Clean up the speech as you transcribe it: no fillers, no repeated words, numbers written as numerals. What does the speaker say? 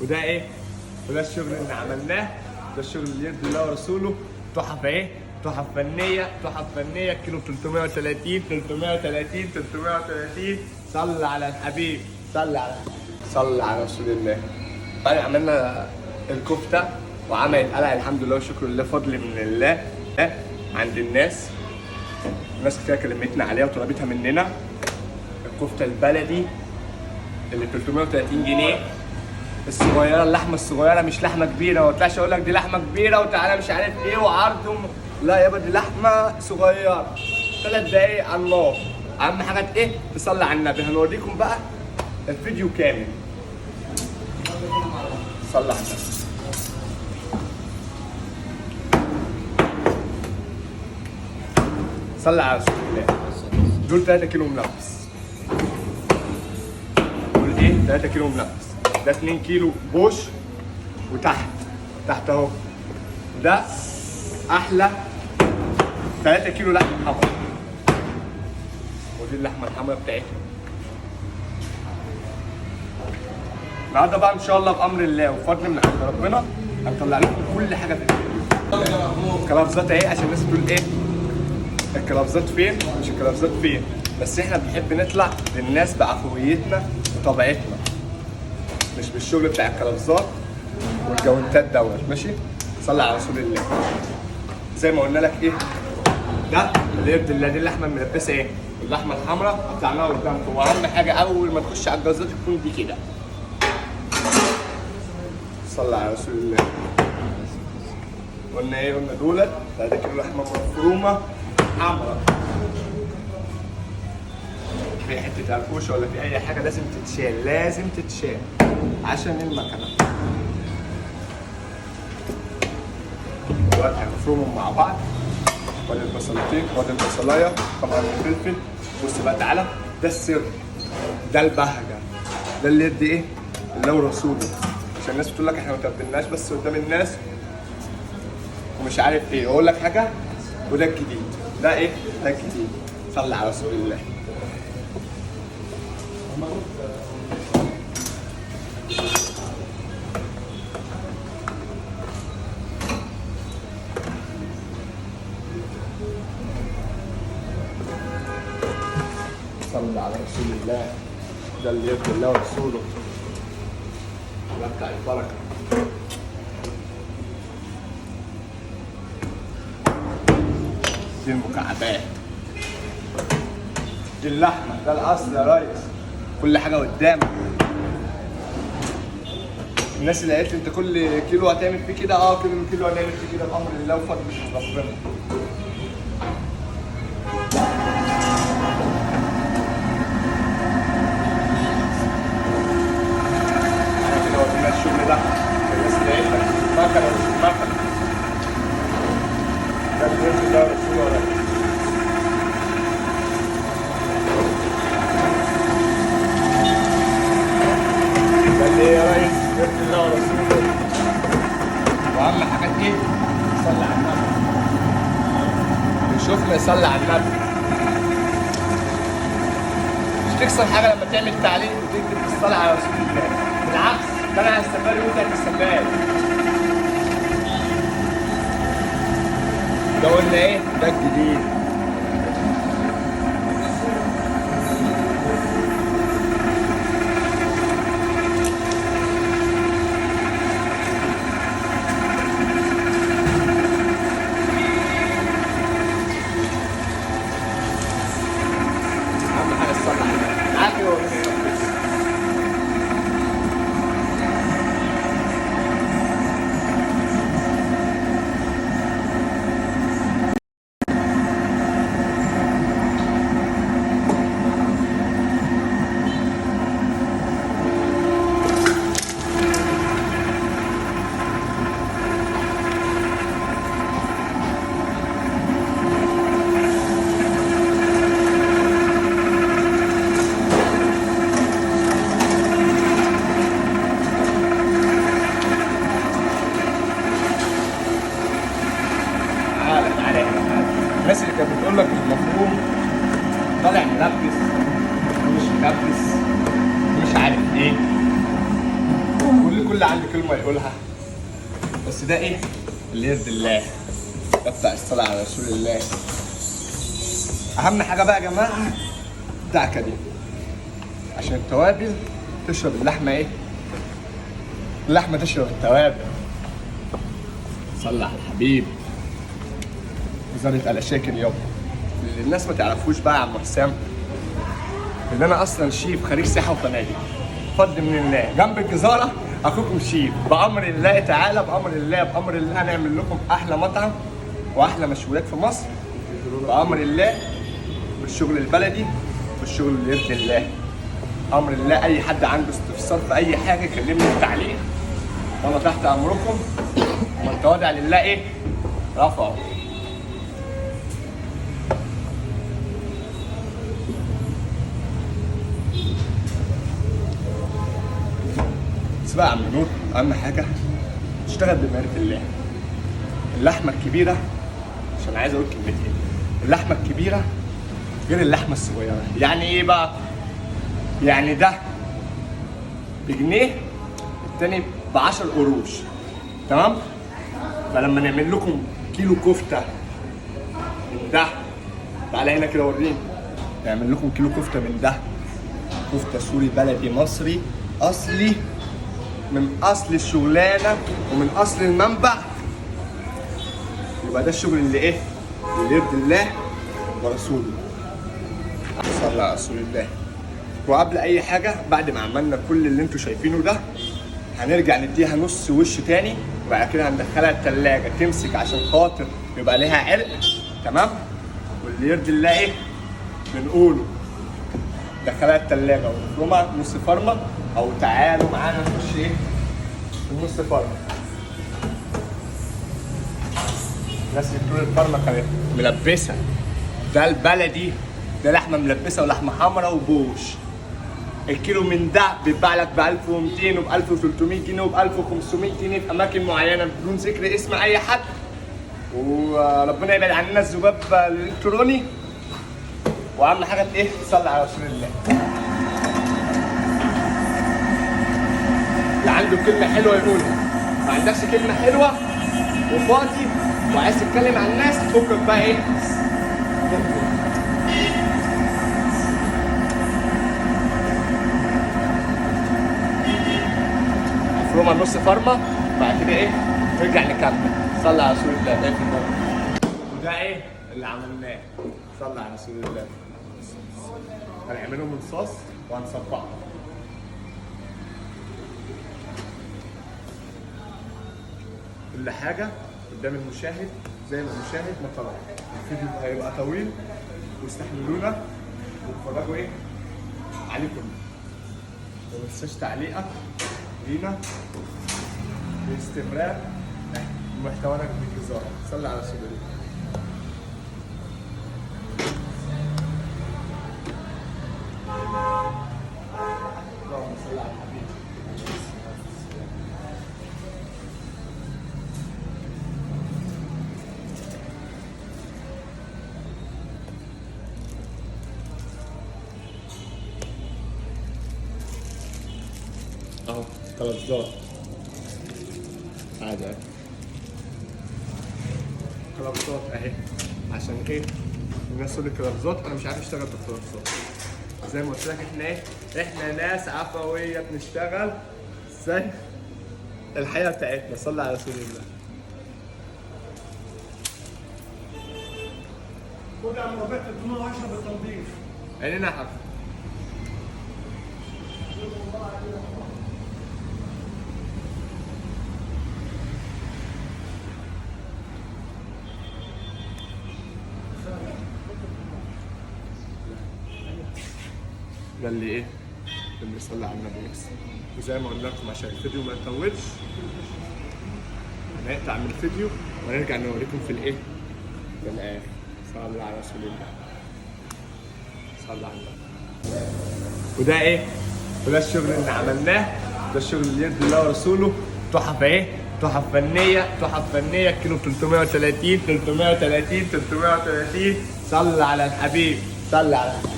وده ايه؟ وده الشغل اللي عملناه، ده الشغل اللي يرضي الله ورسوله. تحف ايه؟ تحف فنية، تحف فنية. كيلو 330 330 330. صلى على الحبيب، صلى على رسول الله. بعد عملنا الكفتة وعملت قلق، الحمد لله والشكر لله، فضل من الله عند الناس. الناس كتير كلمتنا عليها وطلبتها مننا. الكفتة البلدي اللي 330 جنيه الصغيرة، اللحمة الصغيرة مش لحمه كبيرة. ما طلعش اقول لك دي لحمه كبيرة وتعالى مش عارف ايه وعرض لا يابا، دي لحمه صغيرة. 3 دقايق على النار. اهم حاجة ايه؟ تصلي على النبي. هنوريكم بقى الفيديو كامل. صلي على النبي. صلي على رسول الله. دول 3 كيلو ملبس. دول ايه؟ 3 كيلو ملبس. ده 2 كيلو بوش وتحت تحت اهو. ده احلى 3 كيلو لحمه حمرا. ودي اللحمة الحمرا بتاعتنا النهارده بقى ان شاء الله بامر الله وفضل من عند ربنا هنطلع لكم كل حاجة في الفيديو. الكلافزات اهي، عشان الناس تقول ايه الكلافزات فين؟ مش الكلافزات فين، بس احنا بنحب نطلع للناس بعفويتنا وطبيعتنا، مش بالشغل بتاع الكلافزات والجوانتات دوت. ماشي؟ صلي على رسول الله. زي ما قلنا لك ايه ده اللي يرضي الله. دي اللحمة الملبسه ايه؟ اللحمة الحمراء قطعناها قدامكم. واهم حاجة اول ما تخش على الجزار تكون دي كده. صلي على رسول الله. قلنا ايه؟ قلنا دولت 3 كيلو لحمه مفرومه حمراء. في حتة قرقوشه ولا في اي حاجة لازم تتشال، لازم تتشال عشان المكنه. دلوقتي هنفرمهم مع بعض. وادي البصلتين، وادي البصلايه، طبعا الفلفل. بص بقى تعالى، ده السر، ده البهجة، ده اللي يدي ايه؟ الله ورسوله. عشان الناس بتقول لك احنا ما تبدلناش بس قدام الناس ومش عارف ايه. اقول لك حاجة، وده الجديد. ده ايه؟ ده الجديد. صلي على رسول الله. صلي على رسول الله. ده اللي يرضي الله ورسوله. ده بتاع البركة. دي المكعبات، دي اللحمة، ده الاصل يا ريس. كل حاجة قدامك. الناس اللي قالت لي انت كل كيلو هتعمل فيه كده، اه كل كيلو هنعمل فيه كده بامر الله وفضل من ربنا. احنا كده ورينا الشغل ده. الناس اللي قالت لك مكنه مش مكنه، ده اللي يرضي الله ورسوله يا ريس. ده اللي ايه يا ريس؟ يرضي الله ورسوله. واهم حاجات ايه؟ صلي على النبي. يشوفنا يصلي على النبي. مش تكسر حاجة لما تعمل تعليق وتكتب الصلاة على رسول الله. بالعكس، ده انا هستفاد وانت هتستفاد. ده قلنا ايه؟ ده الجديد. اهم حاجة الصلاة على النبي. تعالى كده وريني. اللي عنده كلمة يقولها، بس ده ايه اللي يرضي الله، ده بتاع الصلاة على رسول الله. اهم حاجة بقى يا جماعة الدعكه دي، عشان التوابل تشرب اللحمة ايه؟ اللحمة تشرب التوابل. صلى على الحبيب. وزارة آل شاكر يابا. اللي الناس ما تعرفوش بقى يا عم حسام، ان انا اصلا شيف خريج سياحة وفنادق، فضل من الله جنب الجزاره اخوكم شيف. بامر الله تعالى، بامر الله، بامر الله هنعمل لكم احلى مطعم واحلى مشويات في مصر بامر الله، بالشغل البلدي، بالشغل اللي يرضي الله. امر الله. اي حد عنده استفسار في اي حاجة يكلمني في التعليق، وانا تحت امركم. ومن تواضع لله ايه؟ رفعه. بس بقى يا عم نور، اهم حاجة تشتغل بمعرفة الله. اللحمة الكبيرة، عشان عايز اقول كلمتين، اللحمة الكبيرة غير اللحمة الصغيرة. يعني ايه بقى؟ يعني ده بجنيه، التاني ب10 قروش، تمام؟ فلما نعمل لكم كيلو كفته من ده، تعالى هنا كده وريني، نعمل لكم كيلو كفته من ده، كفته سوري بلدي مصري اصلي، من اصل الشغلانة ومن اصل المنبع. يبقى ده الشغل اللي ايه؟ اللي يرضي الله ورسوله. صلى على رسول الله. وقبل اي حاجة، بعد ما عملنا كل اللي انتوا شايفينه ده، هنرجع نديها نص وش تاني، وبعد كده هندخلها التلاجة تمسك عشان خاطر يبقى ليها عرق، تمام؟ واللي يرضي الله ايه؟ بنقوله. دخلها التلاجة ونفرمها نص فرمة، او تعالوا معانا نخش ايه؟ النص فرمة. الناس اللي بتقول الفرمة كانت ملبسة، ده البلدي، ده لحمة ملبسة ولحمة حمرا وبوش. الكيلو من ده بيتباع لك ب 1200 وب 1300 جنيه وب 1500 جنيه في اماكن معينة بدون ذكر اسم اي حد. وربنا يبعد عننا الذباب الالكتروني. واهم حاجة ايه؟ تصلي على رسول الله. اللي عنده كلمة حلوة يقولها، ما عندكش كلمة حلوة وفاضي وعايز تتكلم عن الناس، فكك بقى ايه؟ فكك. نفرمها نص فرمه، بعد كده ايه؟ نرجع نكمل. صلي على رسول الله. ده في النور. وده ايه اللي عملناه؟ صلي على رسول الله. هنعمله من صوص وهنصبعه. كل حاجة قدام المشاهد زي ما المشاهد ما طلع. الفيديو هيبقى طويل، واستحملونا واتفرجوا ايه عليه كله. وما تنساش تعليقك لينا باستمرار محتوانا بالجزارة. صلي على رسول الله. اللهم صل على الحبيب. اهو كلبزات عادي اهي، كلبزات اهي. عشان ايه؟ الناس تقول لي كلبزات، انا مش عارف اشتغل بالكلبزات. زي ما قلت لك احنا ايه؟ احنا ناس عفوية بنشتغل زي الحياة بتاعتنا. صلي على رسول الله. خد يا عم ربيع 310 بالتنظيف. عينينا حرف. ده اللي ايه؟ اللي صلى على النبي بس. وزي ما قلنا لكم عشان الفيديو ما يطولش، هنقطع من الفيديو ونرجع نوريكم في الايه؟ في الاخر. صلى على رسول الله. صلى على النبي. وده ايه؟ وده الشغل اللي عملناه، ده الشغل اللي يرضي الله ورسوله. تحف ايه؟ تحف فنية، تحف فنية. الكيلو 330 330 330. صلى على الحبيب، صلى على الحبيب.